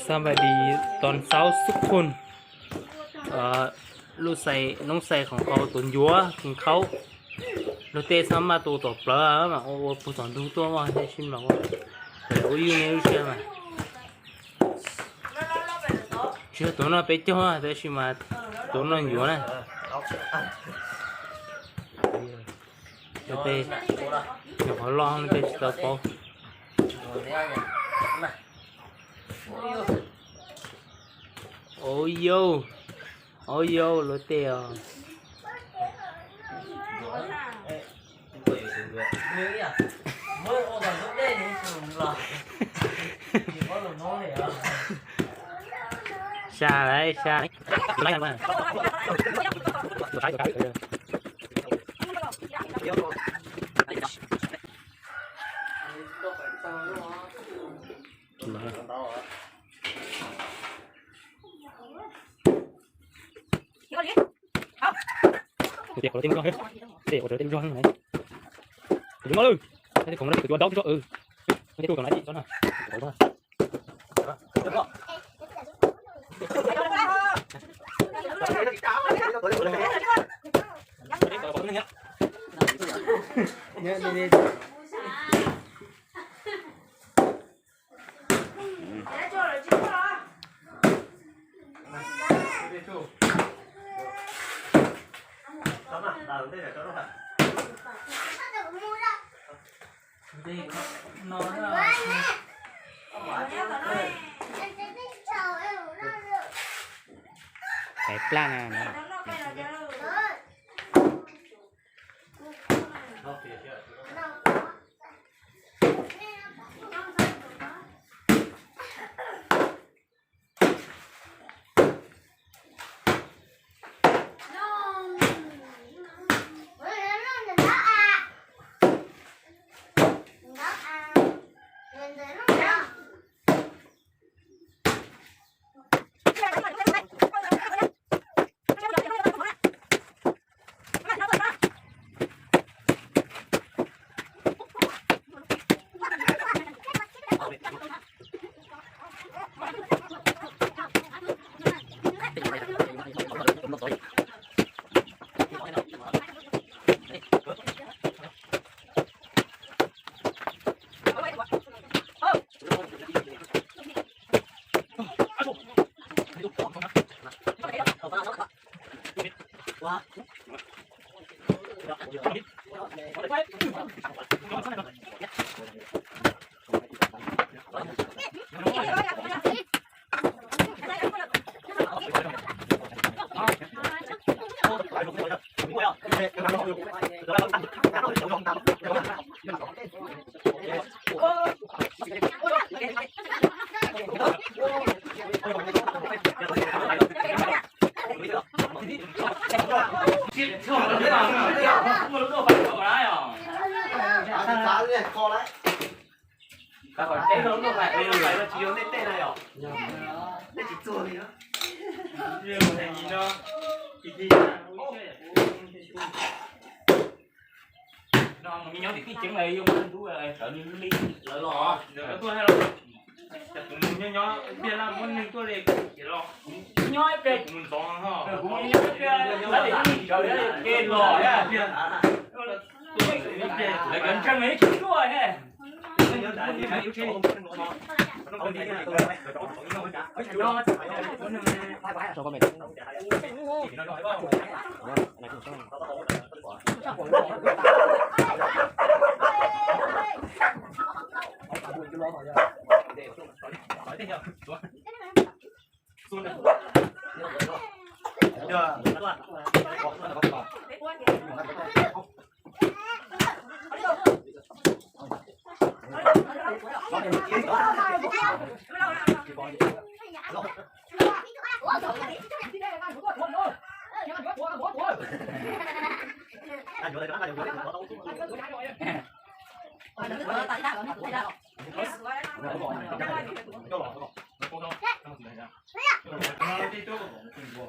Xab npais dis ton xaub xub khun, lub xais noob xais khoom qau tuav ncuav kheev khaub. Luag tej xab maj tua tom plawv mas ua ua puag tom ntug tuaj mas tab sis mas ua, ua yus niaj lub siab mas. Tsis yog tuav noj peb caug tab sis mas tuav noj ncuav na. Tej nyuam qhuav loj tej tsis tau paub. Au yau, au yau luag tej os. Sa lawm, sa. Tias qhov tej zog, tej qhov tej zog ne. Kuv no lawm, tej khoom no kuv tua daub zog. Tej tuaj tom na ib txhob na. Pais plaj na no. No nyob tim tij ceeb lawm yuav mus ntub sawv li lawv los, lawv tuaj hais los. Nyob nyob tiag laj muab neeg tuaj li ces los nyob ib pliag kuv mus ntxov ho, kuv mus nyob ib pliag lawv tim tij sawv li ke los. Lawv cov ntseeg ib tsis tuaj ne.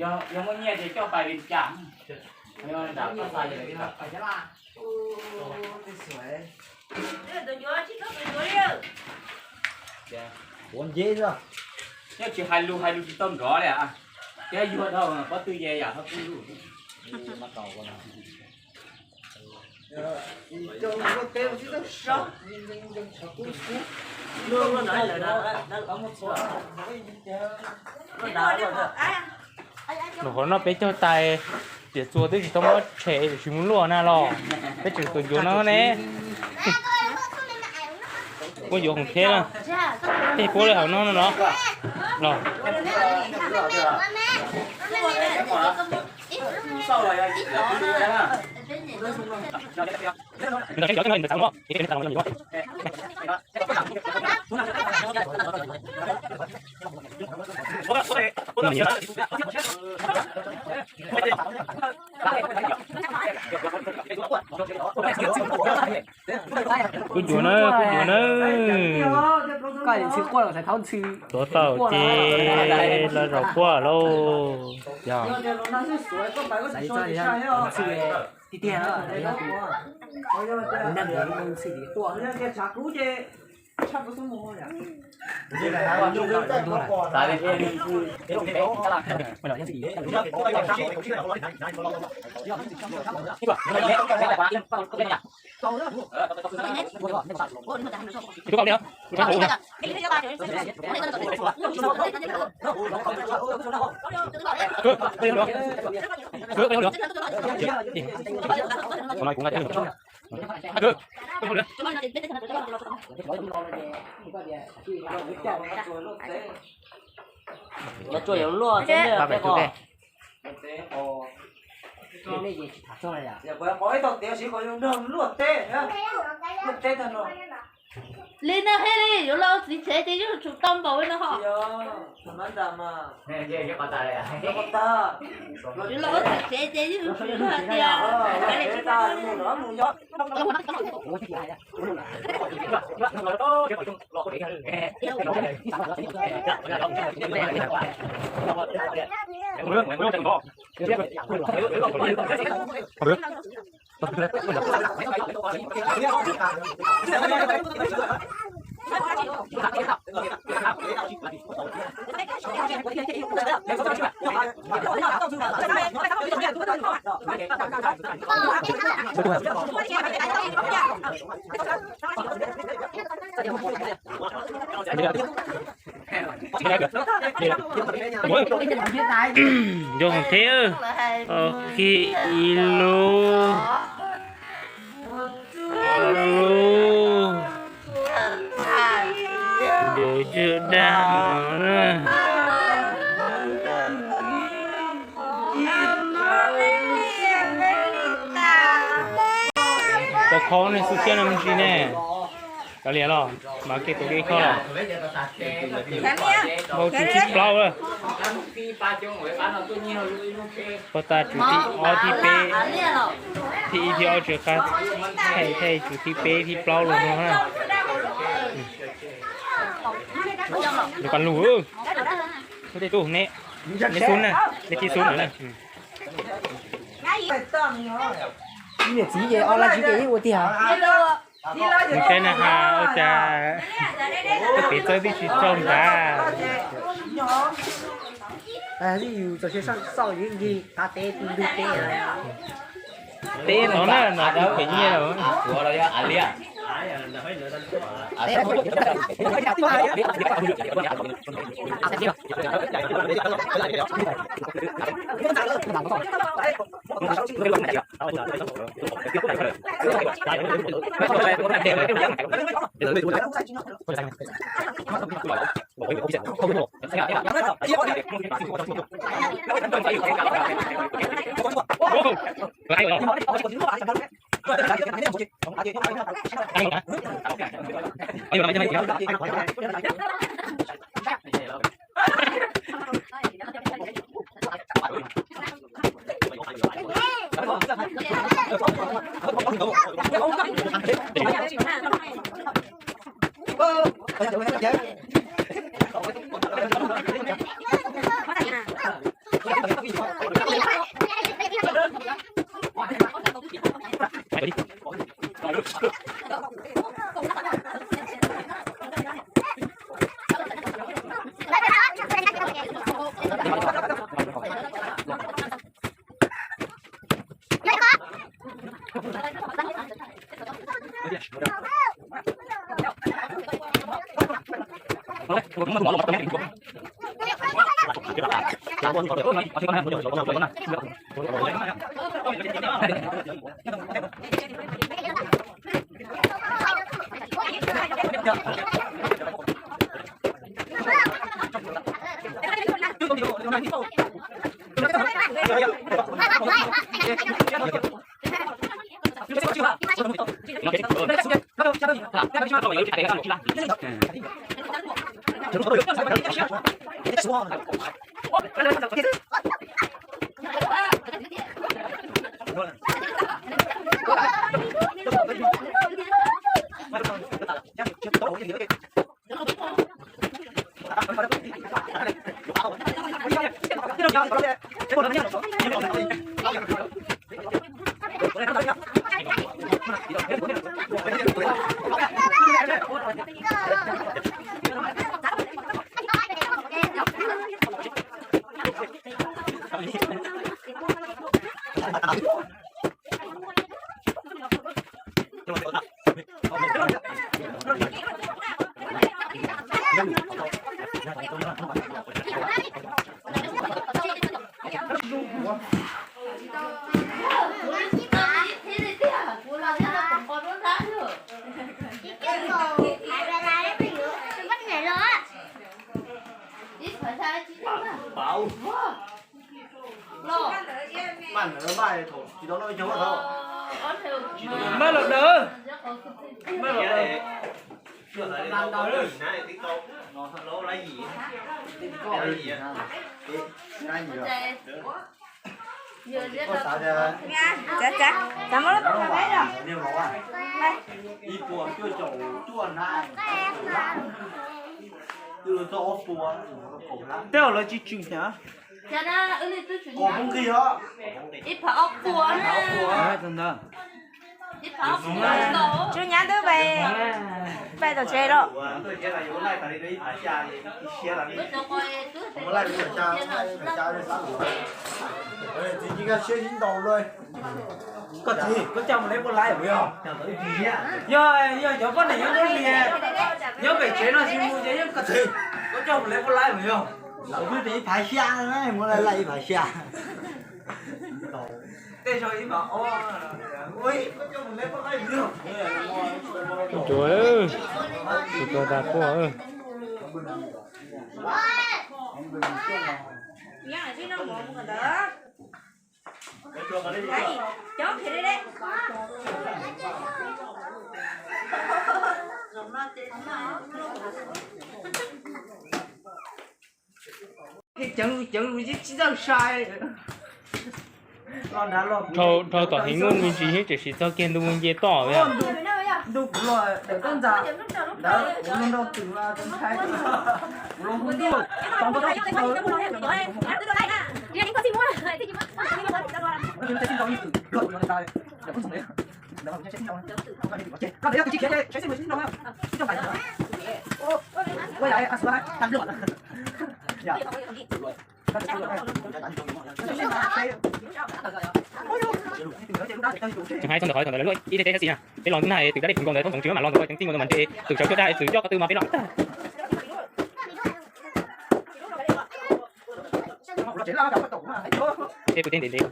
Yog muaj nyiaj ces coj pais Vias Cas. Ua nceb xwb. Tsis hais lus, hais lus tsis tau nrov li. Thiab yuag dhau pob tw ye yam hab kub lug. Nws qhov no peb caug tais, tiam txuas twb tsis tau muab tshem, tsis muab luaj na los peb tseem tuaj yuav no ne. Puab yuav khoom thiab na, tej puab li hauv no no los los. Kuv yuav na, kuv yuav na. Tuav tau ces los zaum quaj lauj. Yog. Li no thiaj li yuav los txiv tsev ces yuav tsum tau npaum li no ho. Yuav los txiv tsev ces yuav tsum hais tias Zoo thiab, ib lub, ib lub, ntu tsw dag no na. Tau kho nej xub siab no me ntsis ne. Kav liam los mas kev tus li kho los. Npau tswv thib plaub lawm. Pog tas tswv thib ob thib peb, thib ib thib ob tswv qab, thaij thaij tswv thib peb thib plaub los no na. Yuav qab lug, tej tub ne, nej xub na, nej thib xub na. Niam txiv ces ob lab tsis ces ib ua tiag. Mus saib na has ua cas tej pem txawb twb tsis tsaug nrad. Yus txaus siab xauj yus nkig qab teb ntug teb. Teb no na, no pem nyiaj lawm. Maj los daws, maj los daws. Tej zaum lawv tsis tswm hnyav. Tswm hnyav twb pais tom tsev lawm. Koj txiv, koj coj mus lawv puas laib yog? Yog, yog cov poj niam nyob nruab hlis, nyob pem tsev no tsis mus ces yeej koj txiv, koj coj mus lawv puas laib yog? Lawv twb tias ib phav xya, muab laij ib phav xya. Tej zaum ib phav ob. Tsuav, tsis tau tas quaj. Dhau tom heev, muaj me ntsis thiab, tiam sis txog kiag ntu nce toj. Tseem hais txog ntawm qhov thaum ntawd lawv luaj ib teb xwb na. Peb los ntawm twm dab dej phim nkaus ntawd thoob nkoos tsis muaj mam los ntawd tseem txij mus ntawd mas nte twm tsawv cuaj dab twm coj qhov twg mas peb los. Ej, kuv teb ntev ntev.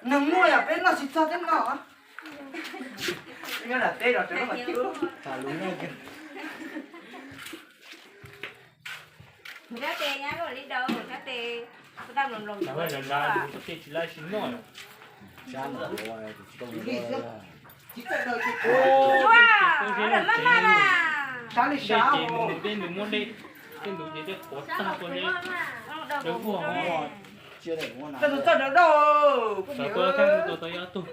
Neeg muaj yam peb noj tsis txog thiab no. Nyob lam teb los tseem muaj cub. Tej ntug ces tej qhuav tag kua li, dawb vog. Txawj dawb dawb. Tau ib ob tug.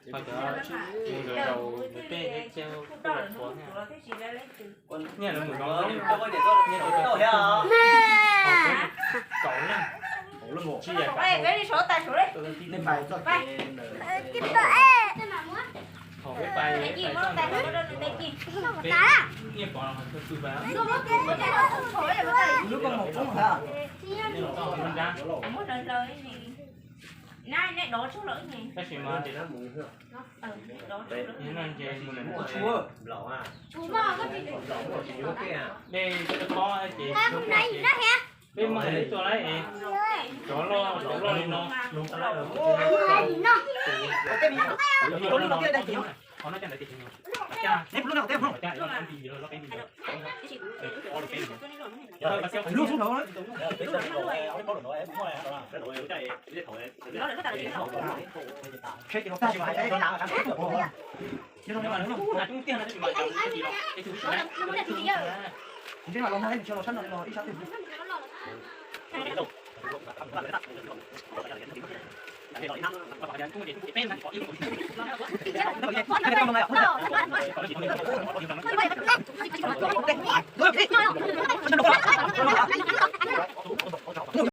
Qhov cov mus zaum zaum ntawm tej thiab cia kuj qhuav thiab. Nyiaj lawv mus zaum nyiaj tau tau thiab. Kaum leej, tsib yam kaum. Thaum peb pais peb pais txoj, peb nyiaj pov los qhov twg pais. Lub koj mus poob hab. Tab sis mas no ces mus dej pob ces peb muaj ib tug lawm es rov loj rov loj li no.